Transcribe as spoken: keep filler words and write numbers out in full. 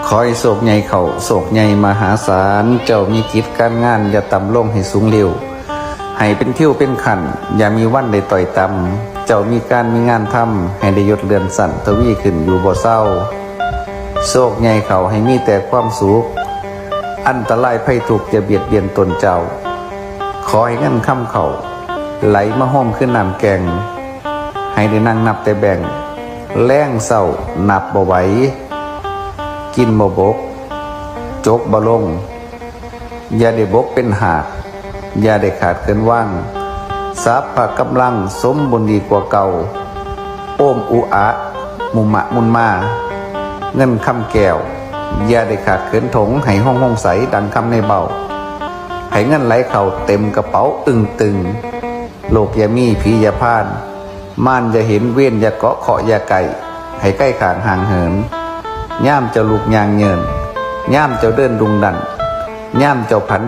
ขอให้โชคใหญ่เข้าโชคใหญ่มหาศาล เจ้ามีกิจการงานอย่าต่ำลงให้สูงเร็ว ให้เป็นทิวเป็นขั้น อย่ามีวันได้ต่อยต่ำ เจ้ามีการมีงานทำ ให้ได้ยศเลื่อนชั้นทวีขึ้นอยู่บ่เซา โชคใหญ่เข้าให้มีแต่ความสุข อันตรายภัยทุกข์อย่าเบียดเบียนตนเจ้า ขอให้เงินคำเข้า ไหลมาโฮมคือน้ำแก่ง ให้ได้นั่งนับแต่แบงก์ แลงเช้านับบ่ไหว กินบ่บก จกบ่ลง อย่าได้บกเป็นหาก อย่าได้ขาดเขินว่าง สรรพกำลังสมบูรณ์ดีกว่าเก่า โอมอุอะ มุมะมุนมา เงินคำแก้ว อย่าได้ขาดเขินถง ให้ห้องห้องใสดังคำในเบ้า ให้เงินไหลเข้าเต็มกระเป๋าอึ่งตึง โลกอย่ามีผีอย่าพาน มารอย่าเห็นเวรอย่าเกาะเคราะห์อย่าไก่ ให้ใกล้ข้างห่างเหิน ย่ามเจ้าลูกยางเยิน ย่ามเจ้าเดินดุงดัน ย่ามเจ้าผัน